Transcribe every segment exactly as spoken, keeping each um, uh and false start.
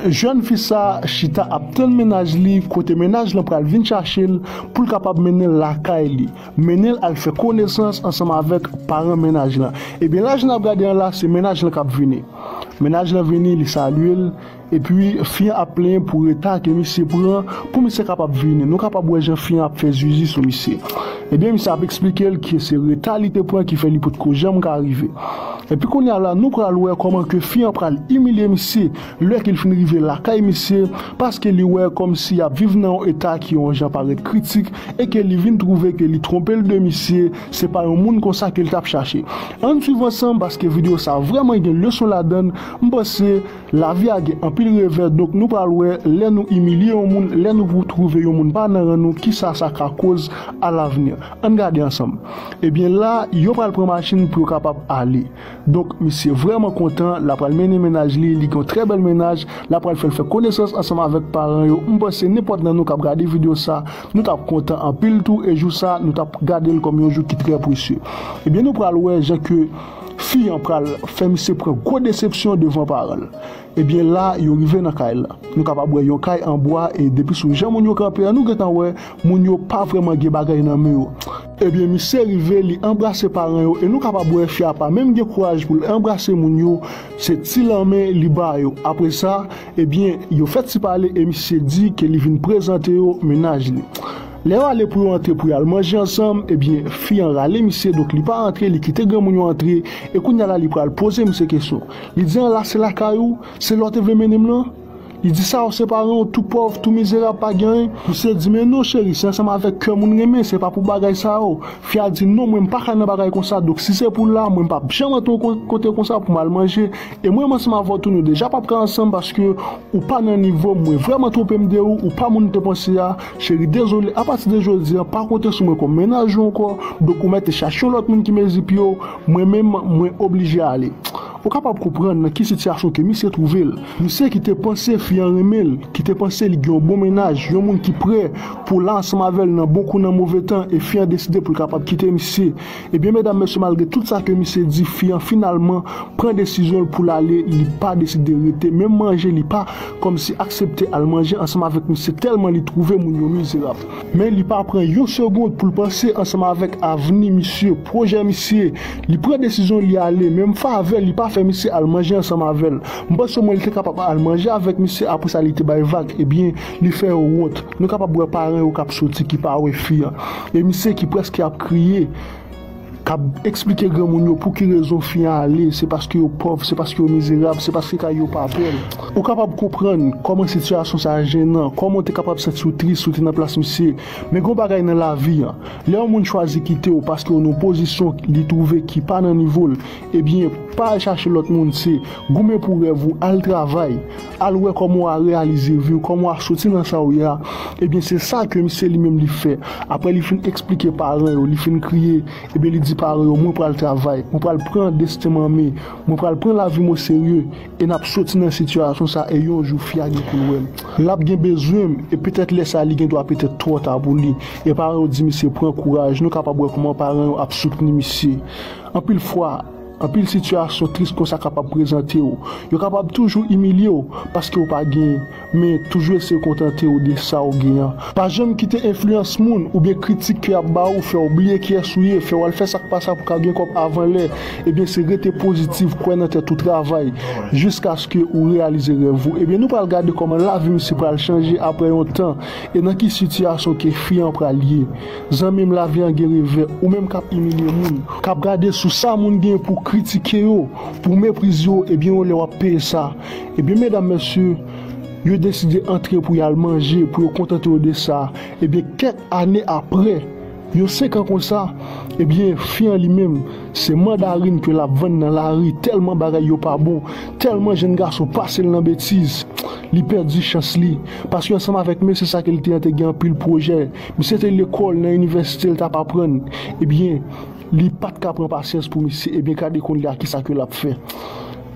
Jèn fi sa chita ap tann mennaj li, kote mennaj lan pral vin chache l pou l kapab mennen l lakay li, mennen l al fè konesans ansanm avèk paran mennaj lan. Ebyen, la jan n ap gade an la, se mennaj lan k ap vini. Mennaj lan vini, li salye l, epi fi an ap plenyen pou reta ke misye pran pou misye kapab vini. Nou kapab wè jan fi an ap fè zuzu sou misye. Ebyen, misye ap eksplike l ke se reta li te pran ki fè li potko janm ka rive. Epi kounye a la, nou pral wè kòman ke fi an pral imilye misye lè ke l fin rive lakay misye, paske li wè kòmsi y ap viv nan yon eta ki yon jan parèt kritik, e ke li vin twouve ke li twonpe l de misye, se pa yon moun konsa ke l t ap chache. Ann swiv ansanm, paske videyo sa vrèman gen leson ladan l. M panse lavi a gen anpil revè, donk nou pral wè lè nou imilye yon moun, lè nou twouve yon moun pa nan ran nou, kisa sa ka koz alavni. Ann gade ansanm. Ebyen la, yo pral pran machin pou yo kapab ale. Donk, misye vrèman kontan, l ap pral mennen mennaj li, li gen yon trè bèl mennaj, l ap pral fè l fè konesans ansanm avèk paran yo. M panse nenpòt nan nou k ap gade videyo sa, nou t ap kontan anpil tou, e jou sa, nou t ap gade l kòm yon jou ki trè presye. Ebyen, nou pral wè jan ke fi an pral fè misye pran gwo desepsyon devan paran l. Ebyen, la, yo rive nan kay la. Nou kapab wè yon kay an bwa, e depi sou jan moun yo kanpe a, nou gentan wè moun yo pa vrèman gen bagay nan men yo. Ebyen, misye rive, li anbrase paran yo, e nou kapab wè fi a pa menm gen kouraj pou l anbrase moun yo, se ti lanmen li ba yo. Apre sa, ebyen, yo fè ti pale, e misye di ke li vin prezante yo mennaj li. Lè yo ale pou yo antre pou y al manje ansanm, ebyen, fi an rale misye, donk li pa antre, li kite granmoun yo antre, e kounye a la, li pral poze misye kesyon. Li di, "An la, se lakay ou? Se la w te vle mennen m nan?" Li di, "Sa yo se paran w, tou pòv, tou mizerab, pa gen anyen." Misye di, "Men non, cheri, se ansanm avèk kè moun renmen, se pa pou bagay sa yo." Fi a di, "Non, mwen, m pa ka nan bagay konsa, donk si se pou la, mwen, m p ap janm antre yon ko-, kote konsa pou m al manje. E mwen, m ansanm avè w tou, nou deja p ap ka ansanm paske ou pa nan nivo m, mwen vrèman twonpe m de ou, ou pa moun m te panse a. Cheri, dezole, apati de jodi a, pa konte sou mwen kòm mennaj ou ankò, donk ou mèt chache yon lòt moun ki mezi pye w, mwen menm, mwen oblije ale." Ou kapab konprann nan ki sitiyasyon ke misye twouve l. Misye ki te panse fi an renmen l, ki te panse li gen yon bon mennaj, yon moun ki prè pou l ansanm avè l nan bon kou, nan move tan, e fi an deside pou l kapab kite misye. Ebyen, medam, mesye, malgre tout sa ke misye di, fi an finalman pran desizyon l pou l ale, li pa deside rete. Menm manje, li pa kòmsi aksepte al manje ansanm avèk misye, tèlman li twouve moun yo mizerab. Men li pa pran yon segond pou l panse ansanm avèk avni misye, pwojè misye. Li pran desizyon li ale, menm favè, li pa fè misye al manje ansanm avè l. M panse omwen li te kapab al manje avèk misye, apre sa li te bay vag. Ebyen, li fè yo wont. Nou kapab wè paran yo k ap soti, ki pa wè fi an. E misye ki prèske ap kriye, k ap eksplike granmoun yo pou ki rezon fi an ale, se paske yo pòv, se paske yo mizerab, se paske kay yo pa bèl. Ou kapab konprann kòman sitiyasyon sa a jenan, kòman w te kapab santi w tris si w te nan plas misye. Men gen yon bagay nan lavi an, lè yon moun chwazi kite w paske w nan yon pozisyon li twouve ki pa nan nivo l, ebyen, pa al chache lòt moun, se goumen pou rèv ou, al travay, al wè kòman w a reyalize vi w, kòman w a soti nan sa w ye a. Ebyen, se sa ke misye li menm li fè. Apre li fin eksplike paran yo, li fin kriye, ebyen, li di paran yo, "Mwen pral travay, mwen pral pran desten m an men, mwen pral pran lavi m o serye, e n ap soti nan sitiyasyon sa, e yon jou fi a gen pou l wè m. L ap gen bezwen m, e petèt lè sa a, li gen dwa petèt twò ta pou li." E paran yo di misye, "Pran kouraj." Nou kapab wè kòman paran yo ap soutni misye. Anpil fwa, anpil sitiyasyon tris konsa kapab prezante w. Yo kapab toujou imilye w paske w pa gen, men toujou eseye kontante w de sa w gen an. Pa janm kite enfliyans moun oubyen kritik ke y ap ba w fè w bliye kiyès ou ye, fè w al fè sa k pa sa pou w ka gen kòb avan lè. Ebyen, se rete pozitif, kwè nan tèt ou, travay jiskaske ou reyalize rèv ou. Ebyen, nou pral gade kòman lavi misye pral chanje apre yon tan, e nan ki sitiyasyon ke fi an pral ye. Zanmi m, lavi an gen revè. Ou menm k ap imilye moun, k ap gade sou sa moun gen pou kritike yo, pou meprize yo, ebyen, yon lè w ap peye sa. Ebyen, medam, mesye, yo deside antre pou y al manje, pou yo kontante yo de sa. Ebyen, kèk ane apre, yon senk an konsa, ebyen, fi an li menm, se mandarin ke l ap vann nan lari, tèlman bagay yo pa bon, tèlman jèn gason pase l nan betiz, li pèdi chans li. Paske ansanm avèk mesye sa ke l te an te gen anpil pwojè. Misye te lekòl, nan inivèsite, l t ap aprann. Ebyen, li pa t ka pran pasyans pou misye. Ebyen, gade kounye a kisa ke l ap fè.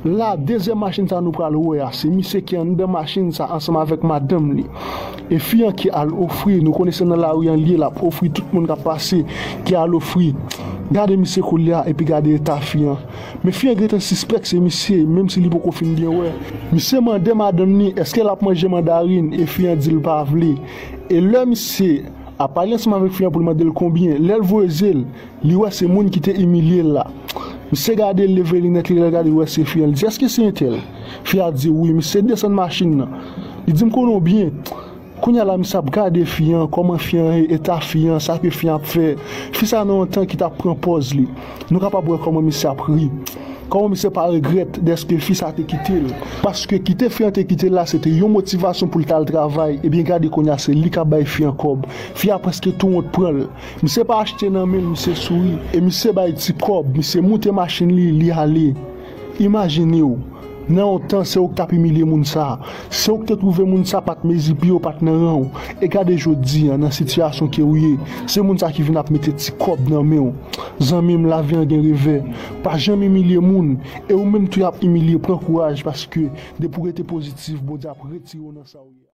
La, dezyèm machin sa nou pral wè a, se misye ki anndan machin sa ansanm avèk madanm li. E fi an ki al ofri, nou konnen se nan lari an li ye, l ap ofri tout moun k ap pase, ki al ofri Gade misye koulye a epi gade eta fi an. Men fi an gentan sispèk se misye, menm si li poko fin byen wè. Misye mande madanm ni èske l ap manje mandarin e fi an di l pa vle. E lè misye ap pale ansanm avèk fi an pou l mande l konbyen, lè l voye zye l, li wè se moun ki te imilye l la. Misye gade l, leve linèt li, lè l gade, l wè se fi an. Li di, èske se entèl? Fi a di, wi. Misye desann machin nan. Li di, m konnen w byen. Kounye a la, misye ap gade fi an, kòman fi an ye, eta fi an, sa ke fi an ap fè. Fi sa nan yon tan ki t ap pran pòz li. Nou kapab wè kòman misye ap ri. Kòman misye pa regrèt dèske fi sa te kite l. Paske kite fi an te kite l la, se te yon motivasyon pou l t al travay. Ebyen, gade kounye a, se li k ap bay fi an kòb. Fi a prèske tou wont pran l. Misye pa achte nan men l, misye souri. E misye bay ti kòb, misye moute machin li, li ale. Imajine w, nan yon tan, se ou k t ap imilye moun sa. Se ou k te twouve moun sa pa t mezi pye w, pa t nan ran w. E gade jodi a, nan sitiyasyon ke ou ye, se moun sa ki vin ap mete ti kòb nan men w. Zanmi m, lavi an gen revè. Pa janm imilye moun. E ou menm tou y ap imilye, pran kouraj, paske depi w rete pozitif, Bondye ap retire w nan sa w ye a.